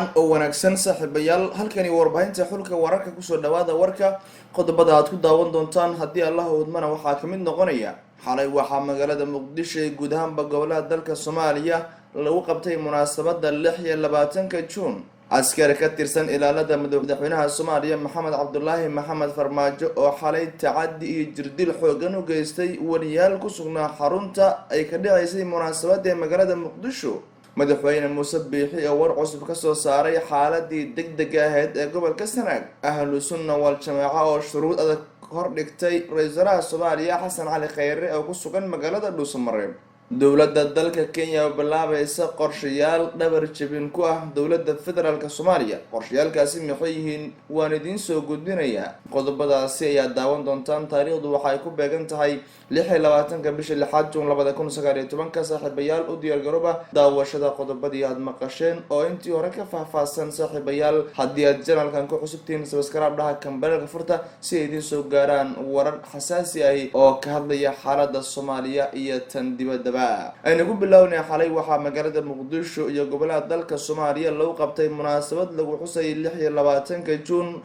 Wacan oo wanaagsan saaxiibayaal, halkani warbaahinta xulka wararka, kusoo dhawaada warka. Qodobada aad ku daawan doontaan haddii Allah udmana waxaa kamid noqonaya: xalay waxaa magaalada Muqdisho ee guud ahaanba gobolada dalka Soomaaliya lagu qabtay munaasabada 26-ka Juun. Askari ka tirsan ilaalada madaxweynaha Soomaaliya Maxamed Cabdulaahi Maxamed Farmaajo oo xalay tacadi iyo jirdil xoogan u geystay wariyaal ku sugnaa xarunta ay ka dhaceysay munaasabada ee magaalada Muqdisho. Madaxweyne Muuse Biixi oo war cusub kasoo saaray xaaladii deg dega ahayd ee gobolka Sanaag. Ahlu Sunna wal Jamaaca oo shuruud adag hordhigtay ra-iisul wasaaraha Soomaaliya Xasan Cali Kheyre oo ku sugan magaalada Dhuusamareeb. Dowladda dalka Kenya oo bilaabaysa qorshayaal dhabar jebin ku ah dowladda federaalk Soomaaliya. Qorshayaalkaasi maxay yihiin? Waan idiin soo gudbinayaa. Qodobadaasi ayaa daawan doontaan. Taariikhdu waxaay ku beegan tahay 26-ka bisha lixaad, Juun 2019-ka. Saaxiibayaal, u diyaargarooba daawashada qodobadii aad maqasheen oo intii hore ka faahfaahsan. Saaxiibayaal, haddii aad channelkan ku cusubtihiin, subscribe dhaha, kambareelka furta si ay idiin soo gaaraan warar xasaasi ahi oo ka hadlaya xaalada Soomaaliya iyo tan dibaddaba. Aynu ku bilownay: xalay waxaa magaalada Muqdisho iyo gobolada dalka Soomaaliya lagu qabtay munaasabad lagu xusayay 26-ka Juun.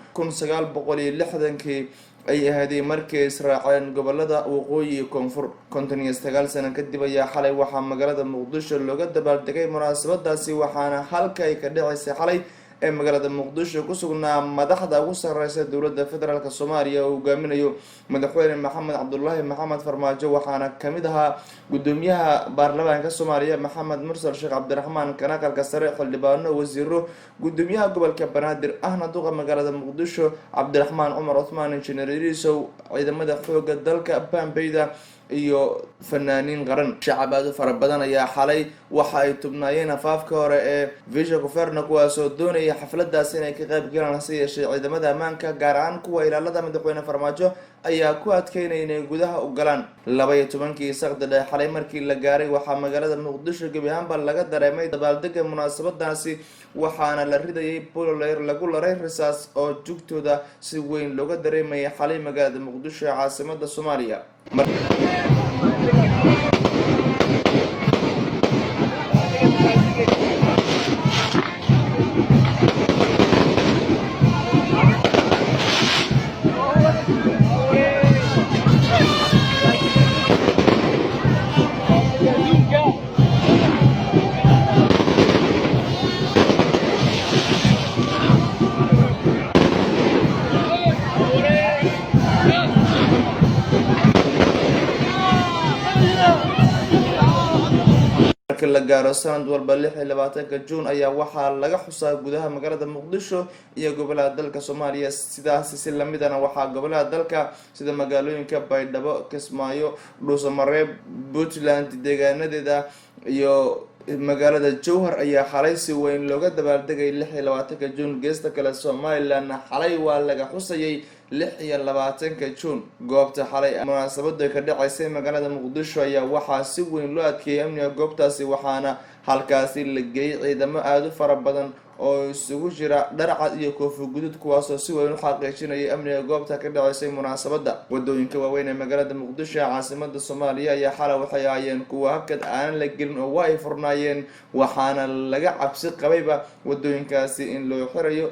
1960-kii ay ahaaday markii israaceen gobolada waqooyi iyo koonfur. 59 sano kadib ayaa xalay waxaa magaalada Muqdisho looga dabaaldegay munaasabadaasi, waxaana halka ay ka dhaceysay xalay ee magaalada Muqdisho ku sugnaa madaxda ugu sareysa dowladda federaalk Soomaaliya oo hogaaminayo madaxweyne Maxamed Cabdulaahi Maxamed Farmaajo. Waxaana kamid ahaa gudoomiyaha baarlamaanka Soomaaliya Maxamed Mursal Sheekh Cabdiraxmaan, kanaqalka sare, xildhibaano, wasiiro, gudoomiyaha gobolka Banaadir ahna duqa magaalada Muqdisho Cabdiraxmaan Cumar Cuthmaan Injineer Irisow, ciidamada xooga dalka, bambeyda iyo fanaaniin qaran. Shacab aad u fara badan ayaa xalay waxa ay tubnaayeen afaafka hore ee Villa Governo, kuwaasoo doonaya xafladaas inay ka qayb galaan. Hase yeeshee, ciidamada ammaanka, gaar ahaan kuwa ilaalada madaxweyne Farmaajo, ayaa ku adkeynaya inay gudaha u galaan. 12-kii saqda dhexe xalay markii la gaaray, waxaa magaalada Muqdisho gebi ahaanba laga dareemay dabaaldega munaasabadaasi, waxaana la ridayay bololeer lagu laray risaas oo jugtooda si weyn looga dareemayay xalay magaalada Muqdisho ee caasimada Soomaaliya. Marka la gaaro sanad walba 26-ka Juun ayaa waxaa laga xusaa gudaha magaalada Muqdisho iyo gobolada dalka Soomaaliya. Sidaasi si lamidana waxaa gobolada dalka sida magaalooyinka Baydhabo, Kismaayo, Dhuusamareeb, Puntland deegaanadeeda iyo magaalada Jowhar ayaa xalay si weyn looga dabaaldegay 26-ka Juun. Geesta kale, Somaliland xalay waa laga xusayay 26-ka Juun. Goobta xalay munaasabada ka dhaceysay magaalada Muqdisho ayaa waxaa si weyn loo adkeeyay amniga goobtaasi, waxaana halkaasi la geeyay ciidamo aada u fara badan oo isugu jira dharcad iyo koofi guduud, kuwaasoo si weyn u xaqiijinayay amniga goobta ka dhaceysay munaasabada. Wadooyinka waaweyn ee magaalada Muqdisho ee caasimada Soomaaliya ayaa xalay waxay ahaayeen kuwa hakad aanan la gelin oo waa ay furnaayeen, waxaana laga cabsi qabayba wadooyinkaasi in loo xirayo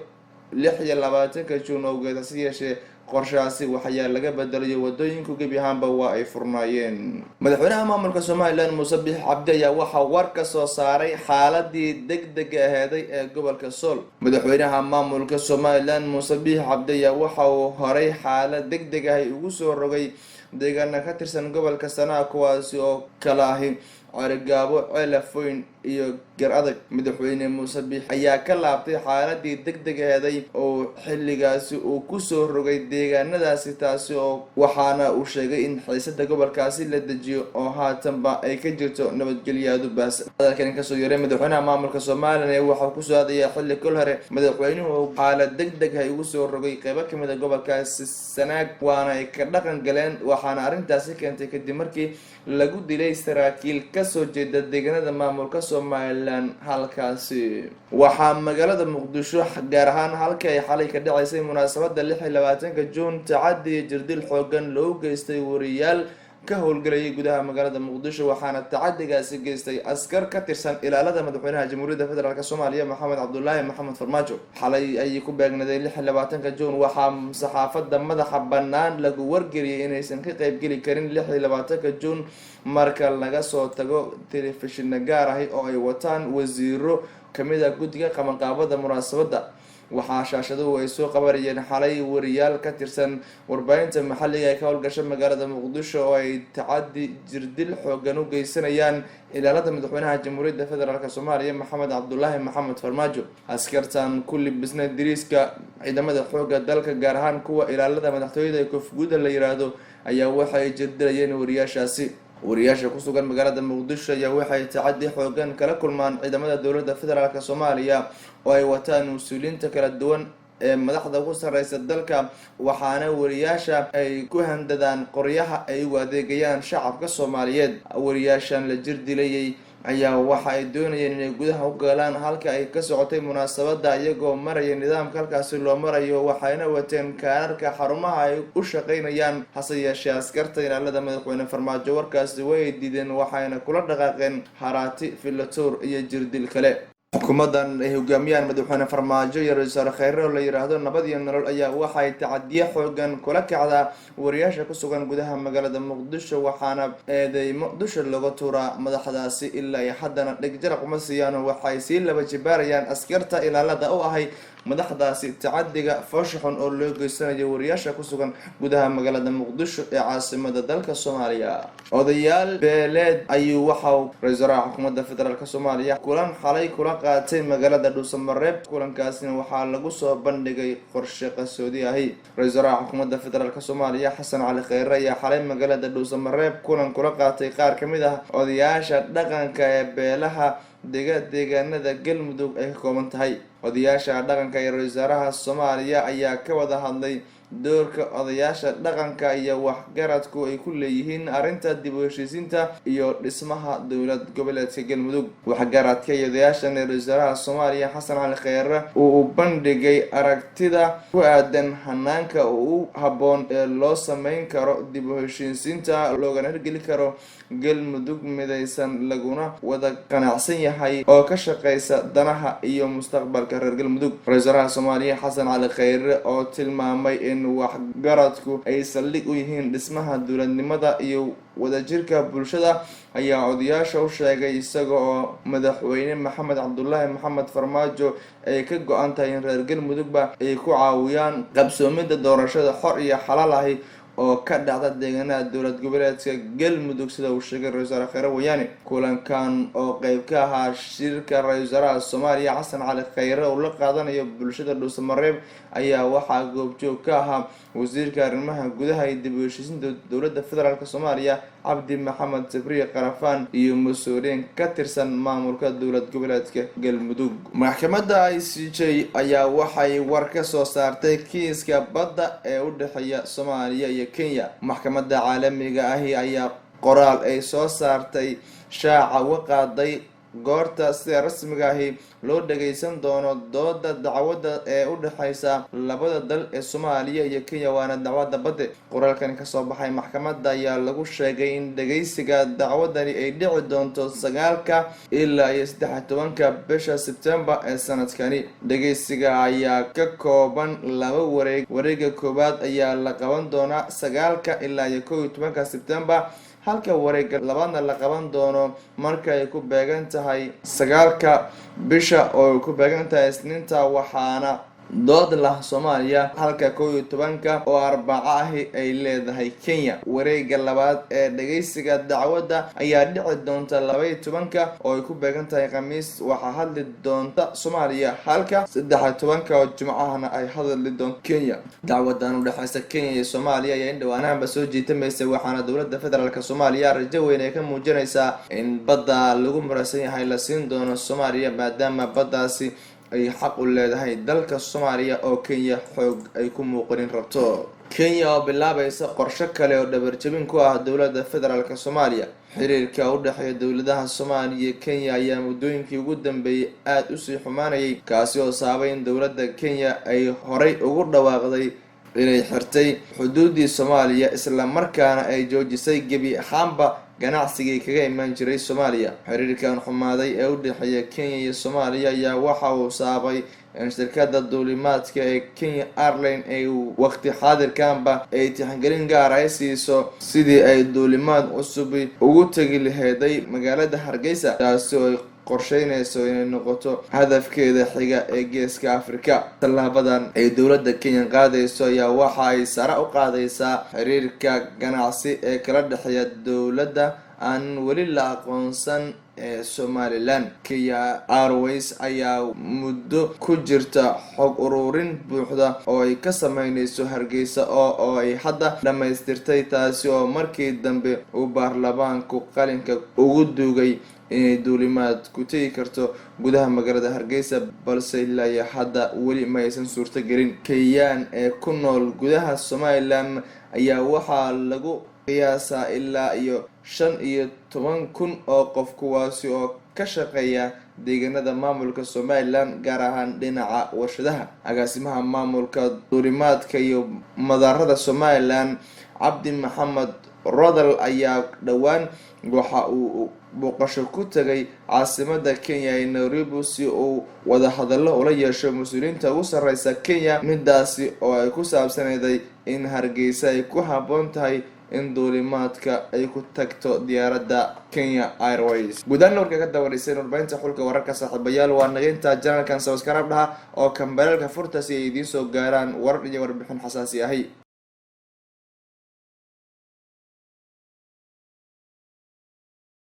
26-ka Juun owgeed. Hase yeeshee, qorshahaasi waxayaa laga bedelayo, wadooyinku gebi ahaanba waa ay furnaayeen. Madaxweynaha maamulka Somaliland Muuse Biix Cabdi ayaa waxaa war ka soo saaray xaaladii deg dega aheeday ee gobolka Sool. Madaxweynaha maamulka Somaliland Muuse Biix Cabdi ayaa waxa uu horay xaalad deg deg ahi ugu soo rogay deegaana ka tirsan gobolka Sanaa, kuwaasi oo kala ahi Cerigaabo, Ceelafoyn iyo Gar Adag. Madaxweyne Muuse Biix ayaa ka laabtay xaaladii deg deg aheeday oo xilligaasi uu kusoo rogay deegaanadaasi, taasi oo waxaana uu sheegay in xiisada gobolkaasi la dejiyo oo haatanba ay ka jirto nabadgelyaadu baas. Hadalkan kasoo yeeray madaxweynaha maamulka Somaliland ee waxaa kusoo aadaya xilli kol hore madaxweynuhu xaalad deg deg ay ugu soo rogay qeybo kamid a gobolkaasi Sanaag, waana ay ka dhaqan galeen, waxaana arrintaasi keentay kadib markii lagu dilay saraakiil kasoo jeeda deegaanada maamulka Somaliland halkaasi. Waxaa magaalada Muqdisho, gaar ahaan halka ay xalay ka dhaceysay munaasabada 26-ka Juun, tacadi iyo jirdil xoogan loo geystay wariyaal Ka howlgelayay gudaha magaalada Muqdisho, waxaana tacadigaasi geystay askar ka tirsan ilaalada madaxweynaha Jamhuuriyadda Federaalk Soomaaliya, Maxamed Cabdulaahi Maxamed Farmaajo. Xalay ayay ku beegnaday 26-ka Juun. Waxaa saxaafadda madaxa bannaan lagu wargeliyay inaysan ka qeybgeli karin 26-ka Juun, marka laga soo tago telefishina gaar ahi oo ay wataan wasiiro kamid ah guddiga qabanqaabada munaasabadda. Waxaa shaashaduhu ay soo qabanayeen xalay wariyaal ka tirsan warbaahinta maxalliga ee ka howlgasha magaalada Muqdisho oo ay tacadi jirdil xoogan u geysanayaan ilaalada madaxweynaha Jamhuuriyadda Federaalk Soomaaliya, Maxamed Cabdulaahi Maxamed Farmaajo. Askartan ku libisnay diriiska ciidamada xooga dalka, gaar ahaan kuwa ilaalada madaxtooyada ee koofguuda la yiraahdo, ayaa waxay jirdilayeen wariyaashaasi. Wariyaasha kusugan magaalada Muqdisho ayaa waxay tacadi xoogan kala kulmaan ciidamada dowladda Federaalk Soomaaliya oo ay wataan mas-uuliyiinta kala duwan ee madaxda ugu sareysa dalka, waxaana wariyaasha ay ku handadaan qoryaha ay u adeegayaan shacabka Soomaaliyeed. Wariyaashan la jir dilayay ayaa waxa ay doonayeen inay gudaha u galaan halka ay ka socotay munaasabadda, iyagoo maraya nidaamka halkaasi loo marayo, waxayna wateen kaararka xarumaha ay u shaqeynayaan. Hase yeeshee, askarta ilaalada madaxweyne Farmaajo warkaasi way diideen, waxayna kula dhaqaaqeen haraati, filatuur iyo jirdil kale. Xukuumadan ay hogaamiyaan madaxweyne Farmaajo iyo ra-isul wasaare Kheyre oo la yiraahdo Nabad iyo Nolol ayaa waxay tacadiye xoogan kula kacdaa wariyaasha kusugan gudaha magaalada Muqdisho, waxaana eedeymo dusha looga tuuraa madaxdaasi. Ilaa iyo haddana dheg jaraq uma siiyaan, waxay sii laba jibaarayaan askarta ilaalada u ahay madaxdaasi tacadiga foosha xun oo loo geysanayo wariyaasha kusugan gudaha magaalada Muqdisho ee caasimada dalka Soomaaliya. Odayaal beeleed ayuu waxau ra-isul wasaaraha xukuumadda Federaalk Soomaaliya kulan xalay kula qaatay magaalada Dhuusamareeb. Kulankaasina waxaa lagu soo bandhigay qorshe qasoodi ahi. Ra-isul wasaaraha xukuumadda Federaalk Soomaaliya, Xasan Cali Kheyre, ayaa xalay magaalada Dhuusamareeb kulan kula qaatay qaar kamid ah odayaasha dhaqanka ee beelaha dega deegaanada Galmudug ay ka kooban tahay. Odayaasha dhaqanka ee ra-isul wasaaraha Soomaaliya ayaa ka wada hadlay doorka odayaasha dhaqanka iyo waxgaradku ay ku leeyihiin arrinta dib u heshiisiinta iyo dhismaha dowlad goboleedka Galmudug. Waxgaradka iyo odayaashan ee ra-isul wasaaraha Soomaaliya, Xasan Cali Kheyre, uu bandhigay aragtida ku aadan hanaanka u habboon ee loo sameyn karo dib u heshiisiinta, loogana hirgeli karo Galmudug midaysan, laguna wada qanacsan yahay, oo ka shaqeysa danaha iyo mustaqbalka reer Galmudug. Ra-isul wasaaraha Soomaaliya, Xasan Cali Kheyre, oo tilmaamay in waxgaradku ay saldhig u yihiin dhismaha dowladnimada iyo wadajirka bulshada, ayaa odayaasha u sheegay isaga oo madaxweyne Maxamed Cabdulaahi Maxamed Farmaajo ay ka go-an tahay in reer Galmudugba ay ku caawiyaan qabsoomida doorashada xor iyo xalaal ahi oo ka dhacda deegaanada dowlad goboleedka Galmudug, sida uu sheegay ra-isul wasaare Kheyre. Wayaane kulankan oo qeyb ka ahaa shirka ra-isul wasaaraha Soomaaliya, Xasan Cali Kheyre, uu la qaadanayo bulshada Dhuusamareeb ayaa waxaa goobjoog ka ahaa wasiirka arrimaha gudaha iyo dib u heshiisiinta dowladda Federaalk Soomaaliya, Cabdi Maxamed Sabriye Qarafaan, iyo mas-uuliyiin ka tirsan maamulka dowlad goboleedka Galmudug. Maxkamadda ICJ ayaa waxay war ka soo saartay kiiska badda ee u dhexeeya Soomaaliya iyo Kenya. Maxkamadda caalamiga ahi ayaa qoraal ay soo saartay shaaca uga qaaday goorta sida rasmiga ahi loo dhageysan doono dooda dacwadda ee u dhexeysa labada dal ee Soomaaliya iyo Kenya, waana dacwadda badde. Qoraalkani kasoo baxay maxkamadda ayaa lagu sheegay in dhageysiga dacwadani ay dhici doonto 9-ka ilaa iyo 13-ka bisha Sebtembar ee sanadkani. Dhageysiga ayaa ka kooban laba wareeg. Wareega koowaad ayaa la qaban doonaa 9-ka ilaa iyo 11-ka Sebtembar, halka wareega labaadna la qaban doono marka ay ku beegan tahay 9-ka bisha, oo ay ku beegan tahay Isniinta, waxaana dood lah Soomaaliya, halka 11-ka oo Arbaco ahi ay leedahay Kenya. Wareega labaad ee dhageysiga dacwadda ayaa dhici doonta 12-ka, oo ay ku beegan tahay Khamiis. Waxaa hadli doonta Soomaaliya, halka 13-ka oo Jimcahana ay hadli doonto Kenya. Dacwadan udhexeysa Kenya iyo Soomaaliya ayaa in dhawaanahanba soo jiitamaysa, waxaana dowladda Federaalk Soomaaliya rajo weyn ay ka muujinaysaa in badda lagu murasan yahay la siin doono Soomaaliya, maadaama baddaasi ay xaq u leedahay dalka Soomaaliya oo Kenya xoog ay ku muuqanin rabto. Kenya oo bilaabaysa qorsho kale oo dhabarjabin ku ah dowladda Federaalk Soomaaliya. Xiriirka u dhexeeya dowladaha Soomaaliya iyo Kenya ayaa muddooyinkii ugu dambeeyay aada usii xumaanayay, kaasi oo sababay in dowladda Kenya ay horay ugu dhawaaqday Inay xirtay xuduudii Soomaaliya, isla markaana ay joojisay gebi ahaanba ganacsigii kaga imaan jiray Soomaaliya. Xiriirkan xumaaday ee u dhexeeya Kenya iyo Soomaaliya ayaa waxa uu sababay in shirkadda duulimaadka ee Kenya Airline ay waqti xaadirkanba ay tixgelin gaar ay siiso sidii ay duulimaad cusub ugu tegi laheeday magaalada Hargeysa, taasi oo ay qorsheynayso inay noqoto hadafkeeda xiga ee Geeska Afrika. Tallaabadan ay dowladda Kenya qaadayso ayaa waxa ay sare u qaadaysaa xiriirka ganacsi ee kala dhexeeya dowladda aan weli la aqoonsan ee Somaliland. Kenya Airways ayaa muddo ku jirta xog ururin buuxda oo ay ka sameyneyso Hargeysa oo ay hadda dhamaystirtay, taasi oo markii dambe uu baarlamaanku qalinka ugu duugay inay duulimaad ku tegi karto gudaha magaalada Hargeysa, balse ilaa iyo hadda weli ma aysan suurto gelin. Kenyaan ee ku nool gudaha Somaliland ayaa waxaa lagu qiyaasaa ilaa iyo 15,000 oo qof, kuwaasi oo ka shaqeeya deegaanada maamulka Somaliland, gaar ahaan dhinaca warshadaha. Agaasimaha maamulka duulimaadka iyo madaarada Somaliland, Cabdi Maxamed Rodal, ayaa dhowaan waxa uu booqasho ku tagay caasimada Kenya ee Nairobi si uu wadahadallo ula yeesho mas-uuliyiinta ugu sareysa Kenya, midaasi oo ay ku saabsanayday in Hargeysa ay ku habboon tahay in duulimaadka ay ku tagto diyaaradda Kenya Airways. Guud ahaan warka ka daawanayseen warbaahinta Xulka Wararka, saaxiibayaal, waa nageynta. Janalkan subscribe dhaha oo kambareelka furta si ay idiin soo gaaraan warar iyo warbixin xasaasi ahi.